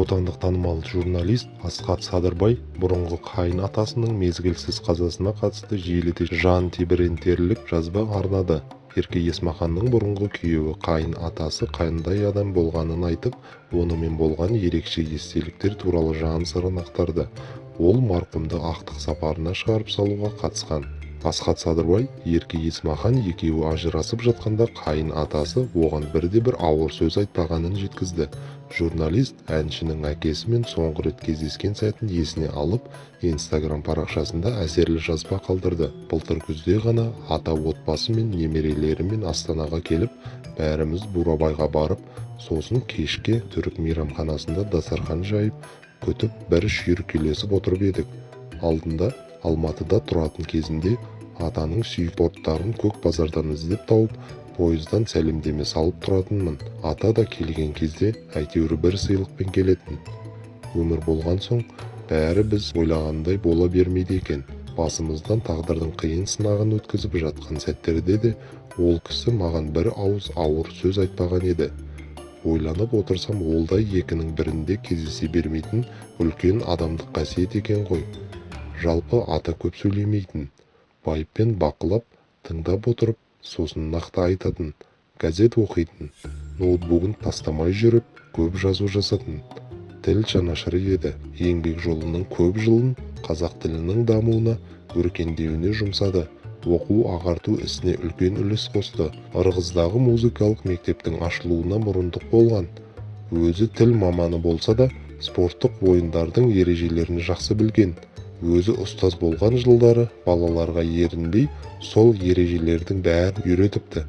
Отандық танымал журналист Асхат Садырбай бұрынғы қайын атасының мезгілсіз қазасына қатысты желіде жан тебірентерлік жазба арнады. Ерке Есмаханның бұрынғы күйеуі қайын атасы қандай адам болғанын айтып, онымен болған ерекше естеліктер туралы жан сырын ақтарды. Ол марқұмды ақтық сапарына шығарып салуға қатысқан. Асхат Садырбай Ерке Есмахан екеуі ажырасып жатқанда қайын атасы оған бірде-бір ауыр сөз айтпағанын жеткізді. Журналист әншінің әкесімен соңғы рет кездескен сәтін есіне алып, Инстаграм парақшасында әсерлі жазба қалдырды. Былтыр күзде ғана ата отбасы мен немерелерімен Астанаға келіп, бәріміз Бурабайға барып, сосын кешке түрік мейрамханасында дастархан жайып, күтіп бір шүйіркелесіп отырып едік. Алдында Алматыда тұратын кезінде атаның сүйікті борттарын көк базардан іздеп тауып, пойыздан сәлемдеме салып тұратынмын. Ата да келген кезде әйтеуір бір сыйлықпен келетін. Өмір болған соң бәрі біз ойлағандай бола бермейді екен. Басымыздан тағдырдың қиын сынағын өткізіп жатқан сәттерде де ол кісі маған бір ауыз ауыр сөз айтпаған еді. Ойланып отырсам, ол да екінің бірінде кездесе бермейтін үлкен адамдық қасиет екен ғой. Жалпы ата көп сөйлемейтін. Байыппен бақылап, тыңдап отырып, сосын нақты айтатын. Газет оқитын, ноутбугін тастамай жүріп, көп жазу жазатын. Тіл жанашыры еді. Еңбек жолының көп жылын қазақ тілінің дамуына, өркендеуіне жұмсады. Оқу ағарту ісіне үлкен үлес қосты. Ырғыздағы музыкалық мектептің ашылуына мұрындық болған. Өзі тіл маманы болса да, спорттық ойындардың ережелерін жақсы білген. Өзі ұстаз болған жылдары балаларға ерінбей сол ережелердің бәрін үйретіпті.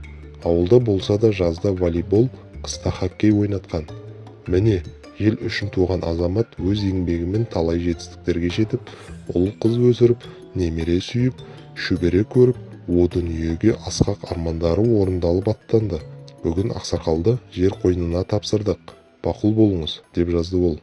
Ауылда болса да жазда волейбол, қыста хоккей ойнатқан. Міне, ел үшін туған азамат өз еңбегімен талай жетістіктерге жетіп, ұл қыз өсіріп, немере сүйіп, шөбере көріп, о дүниеге асқақ армандары орындалып аттанды. Бүгін ақсақалды жер қойнына тапсырдық. Бақұл болыңыз, деп жазды ол.